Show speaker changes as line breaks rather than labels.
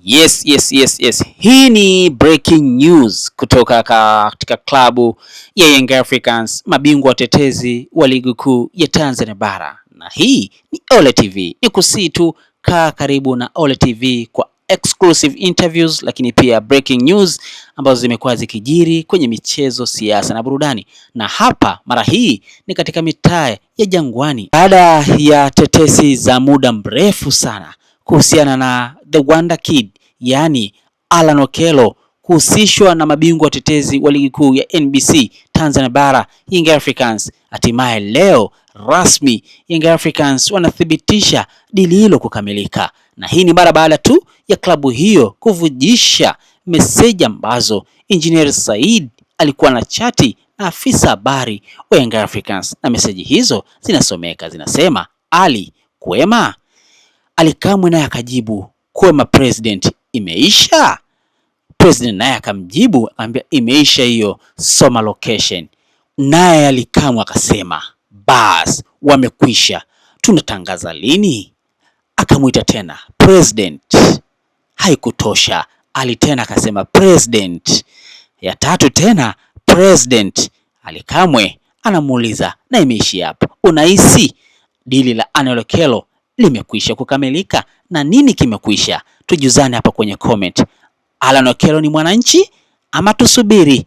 Yes. Hii ni breaking news kutoka katika klabu ya Young Africans, mabingwa watetezi wa Ligi Kuu ya Tanzania Bara, na hii ni Ole TV. Nikusihi tu kaa karibu na Ole TV kwa exclusive interviews, lakini pia breaking news ambazo zimekuwa zikijiri kwenye michezo, siasa na burudani. Na hapa mara hii ni katika mitaa ya Jangwani, baada ya tetesi za muda mrefu sana kuhusiana na The Wonder Kid, yaani Allan Okello kuhusishwa na mabingwa watetezi wa Ligi Kuu ya NBC Tanzania Bara, Young Africans. Hatimaye leo rasmi Young Africans wanathibitisha dili hilo kukamilika, na hii ni mara baada tu ya klabu hiyo kuvujisha meseji ambazo Engineer Said alikuwa na chati na afisa habari wa Young Africans, na meseji hizo zinasomeka zinasema: "Ali kwema?" Ally Kamwe naye akajibu, "Kwema president, imeisha?" President naye akamjibu akamwambia, "Imeisha hiyo, soma location." Naye Ally Kamwe akasema, "Bas, wamekwisha, tunatangaza lini?" Akamwita tena president, haikutosha. Ali tena akasema president, ya tatu tena president. Ally Kamwe anamuuliza na imeishi hapo, unahisi dili la Allan Okello limekwisha kukamilika na nini kimekwisha? Tujuzane hapa kwenye comment. Allan Okello ni mwananchi ama tusubiri?